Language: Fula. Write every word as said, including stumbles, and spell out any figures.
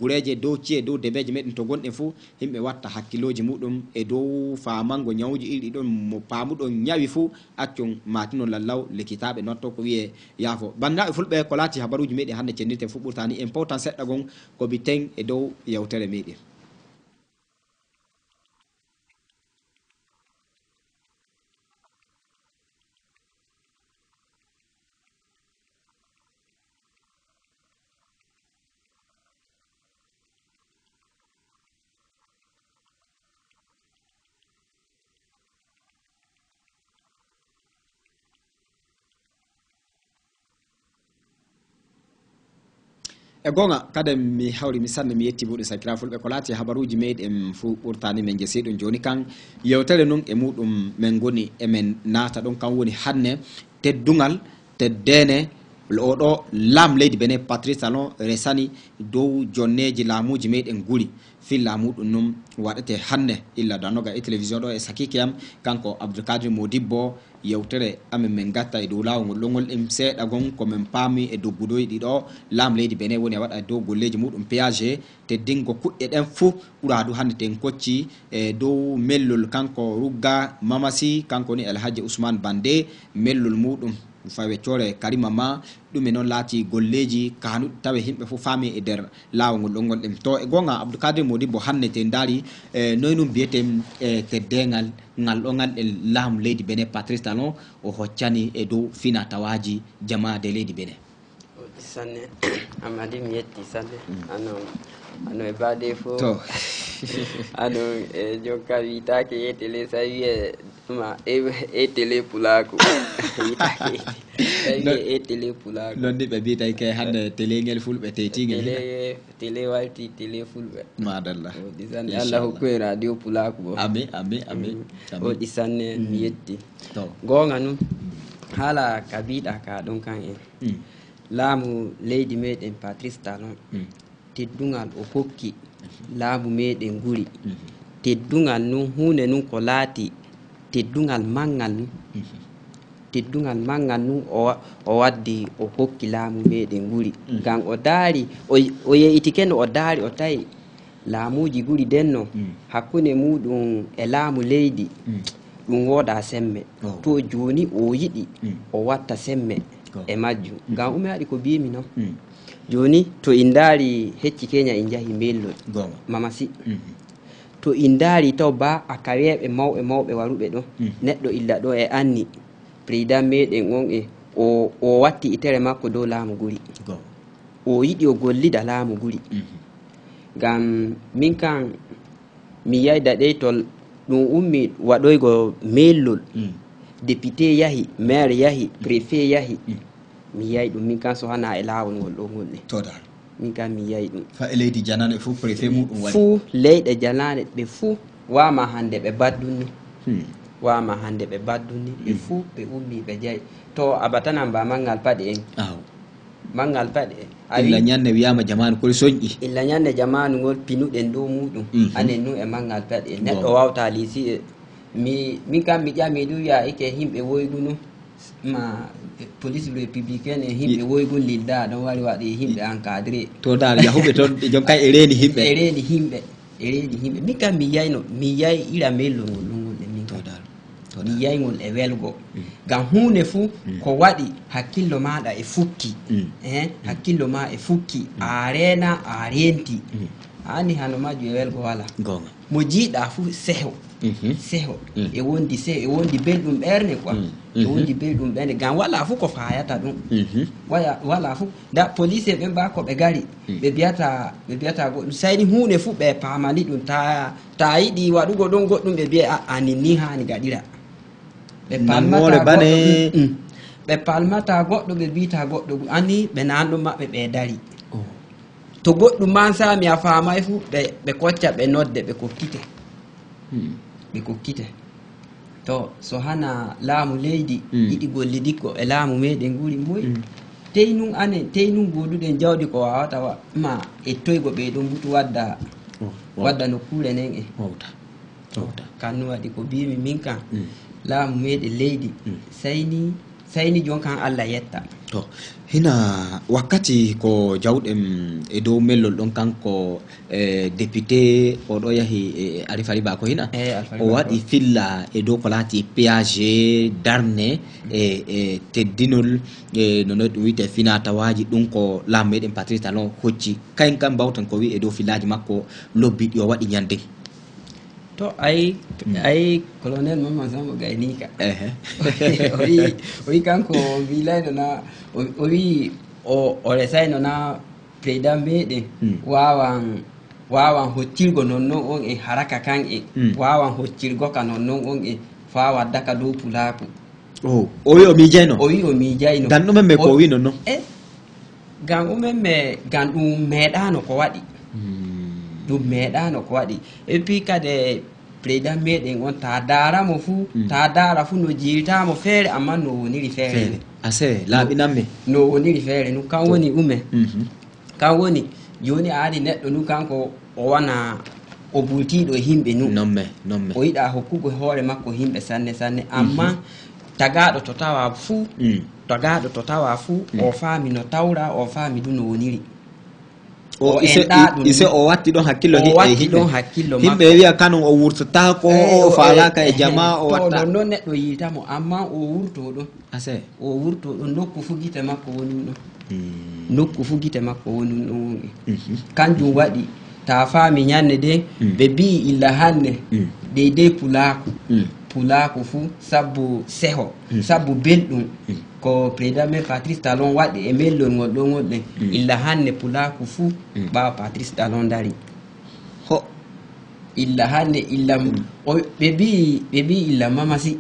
gureeje, dow ci'e, dow debeeje meeɗen to ngonɗen fuu, yimɓe watta hakkillooji muuɗum e dow faamango nyawuuji irin ɗon, mo paamuɗon nyawi fuu, accon maatinon lallaw, likitaaɓe notto ko wiyee yaafo. Banndiraaɓe fulɓe, ko laati habaruuji meeɗen hannde cennirten fuu ɓurtaani, en pawtan seɗɗa ngon ko biten e dow yewtere meeɗen. E goonga, kaden mi hawri mi sanne, mi yetti mbuuɗi sakiraaɓe fulɓe. Ko laati habaruuji meeɗen fuu ɓurtaani men jesi ɗum jooni kan. Yewtere nun e muuɗum men ngoni e men naata ɗum, kan woni hannde teddungal, teddeene, o ɗo laam leydi Benin, Patrice Talon resani dow jonneeji laamuuji meeɗen guri. Filla muuɗum nun waɗete hannde illa danoga e télévision ɗo e sakiike am, kanko Abdoulkadir Modibbo. Yewtere amen men gatta e dow laawol ngol, ɗongol ɗum seeɗa gon ko men paami e doggudoyɗi ɗo. Laam leydi Benin woni e waɗa dow golleeji muuɗum P A G, teddingo kuɗɗe ɗen fuu ɓuraa du hannde ten kocci e dow mellol kanko Rugga Mamasi, kanko ni El Hadji Ousmane Bande, mellol muuɗum faweccoore Karima Ma, ɗum e noon laati golleeji kaanuɗi tawe yimɓe fof faami e nder laawol ngol ɗon ngonɗen. To e goonga Abdoulkadir Modibbo, hannde te ndaari, e, noy ɗum mbiyeten, e, teddeengal ngal ɗo ngal e laamu leydi Benin, Patrice Talon o hoccani e dow fina tawaaji jamaade leydi Benin. O ɗi sanne, Amadi mi yetti sanne. Mm. Ano, ano e baade fof. To. Ano, e jonka wiytaake e télé, sa wiye ma e, e télé pulaaku. Wiytaake e télé. Sa wiye non, e télé pulaaku. Non ni ɓe mbiytay ke hannde télé ngel fulɓe teytingel. Télé, télé warti télé fulɓe. Maadalla. O ɗi sanne. Inchallah. Allah hokku en radio pulaaku o. Amin, amin, amin. Mm. Amin. O ɗi sanne, mm, mi yetti. To. Goonga nun, haala ka mbiiɗaa ka ɗon kan en. Mm. Laamu leydi meeɗen Patrice Talon, mm, teddungal o hokki, mhm, laamu meeɗen nguri. Mhm. Teddungal nun, huunde nun ko laati teddungal manngal nun. Mhm. Teddungal manngal nun o wa-, o waddi o hokki laamu meeɗen nguri. Mhm. Ngam o daari, o, o yeeyitike no o daari o tawi laamuuji guri denno, mm, hakkunde muuɗum e laamu leydi, mm, ɗum woodaa semme. Oh. To jooni o yiɗi, mm, o watta semme, oh, e majjum. Mm. Ngam ume waɗi ko mbiimi non? Mm. Jooni to in ndaari hecci Kenya in njahi Mbello. Goonga. Mamasi. Mm. To in ndaari taw ba a kaweeɓe mawɓe mawɓe waruɓe ɗo, mm, neɗɗo illa ɗo e anni. Président meeɗen on e o, o watti itere makko dow laamu guri. Go. O yiɗi o gollida laamu guri. Mhm. Ngam min kan mi yayda ɗey tol ɗum ummi waɗoygo meellol. Mm. Député yahi, maire yahi, mm, préfet yahi. Mm. Mi yayi ɗum min kan so hana e laawol ngol ɗo ngonɗen. To dal. Min kam mi yayi ɗum. Fa e leydi janane fof, préfet muɗum waɗi. Fuu leyɗe janane ɓe fuu wama hande ɓe baddunni. Hmm. Wama hande ɓe baddunni, ɓe, hmm, fuu ɓe ummi ɓe jayi. To abatanan ba manngal paɗe en. Aw. Manngal paɗe en. A illa wi- ñande wiyama jamaanu kori soñƴi. Illa ñande jamaanu ngol pinuɗen dow muɗum. Mhm. Anen nu e manngal paɗe en. Neɗɗo wawta liisi e mi, min kam mi ƴami ɗum ya ike himɓe woygu nu. Ma police républicaine e himɓe woygun lilda ɗon wari waɗi himɓe encadré. To dal yahuɓe toon, ɓe joom kay e reeni himɓe. E reeni himɓe. E reeni himɓe. Min kam mi yayno, mi yay ira mellol ngol ɗon ngonɗen min. To dal. To dal. Mi yay ngol e welgo. Mm. Ngam huunde fuu, mm, ko waɗi hakkillo maaɗa e fukki. Mm. Eh, mm, hakkillo ma e fukki. Mm. A reena, a reenti. Mm. A anndi hano majju e welgo wala. Goonga. Mo jiiɗa fuu seho. Mhm. Seho. Mm. E wondi seho, e wondi belɗum ɓernde quoi. Mm. E, mhm, wondi belɗum ɓernde. Ngam wala fuu ko fayata ɗum. Mhm. Waya-, wala fuu. Nda police ɓen ba ko ɓe gari. Mm. Ɓe biyata, ɓe biyata goɗɗum. Sayni huunde fuu ɓe paamani ɗum. Ta, ta yiɗi waɗugo ɗon goɗɗum ɓe biya a, a nin ni haani gaɗira. Ɓe palmata goɗɗo, mm, mm. Ɓe palmata goɗɗo, ɓe biyta goɗɗo, anni ɓe nanɗo maɓɓe ɓe dari. Oh. To goɗɗum man sami a faamay fu, ɓe, ɓe kocca, ɓe nodde, ɓe kokkite. Hmm. Ɓe kokkite. To, so hana laamu leydi, hmm, yiɗi gollidikko e laamu meɗen nguri moy? Hmm. Tey nun anen, tey nun gooduɗen jawdi ko wawata wa-, ma ettoygo ɓe ɗon butu wadda, oh, oh, wadda nokkuure nden e. Wawta. Wawta. Kan nun waɗi ko mbimi min kan. Hmm. Laamu meɗen leydi, hmm, sayni Sayni jon kan Allah yetta. To hina wakkati ko jawɗen e dow mellol ɗon kanko e député oɗo yahi e Arif Ariba ko hina o waɗi filla e dow ko laati piage darne e e teddinol e no no ɗum wiyte finatawaji ɗum ko laamu meɗen Patrice Talon hocci kayen kam mbawten ko wi e dow fillaji makko lobbi ɗi o waɗi ñande. To ay ay colonel Maman Sambo gaynika. Ehe. o wi o wi kanko o wi layno na o o wi o o resayno na président meɗen wawan wawan hottirgo non non on e haraka kan e wawan hottirgo ka non non on e fa waddaka dow pulaku. O o wi o miijayno. O wi o miijayno. Dan ɗumen me ko o wi non non. E gan umen me gan ɗum meeɗano ko waɗi. Ɗum meeɗano ko waɗi. Et puis kade président meɗen on ta dara mo fuu ta dara fuu no jiita mo feere amma no woniri feere. Feere. Ase laaɓinan me. No woniri feere nu kan woni ume. Kan woni jooni a ari neɗɗo nu kanko o wana o bultiiɗo e himɓe nu. Non me non me. O yiɗa hokkugo hoore makko himɓe sanne sanne amma tagaaɗo to tawa fuu tagaaɗo to tawa fuu o faami no tawra o faami du no woniri. O ise o watti ɗon hakkillo hiɓɓe hiɓɓe hiɓɓe wiya kanon o wurtotako o falaka e jama o watta non non neɗɗo yiita mo amma o wurto ɗon. Ase. O wurto ɗon nokku fu gite makko woni ɗon. Nokku fu gite makko woni ɗon wonɓe. Kanjum waɗi ta faami ñande de ɓe mbi'i illa hannde deydey pulaaku. Pulaaku fu sabbu seho sabbu belɗum ko président me Patrice Talon waɗi e mellol ngol ɗon wonɗen illa hannde pulaaku fu ɓaawo Patrice Talon dari. Ho. Illa hannde illa ɓe mbi'i ɓe mbi'i illa mamasi.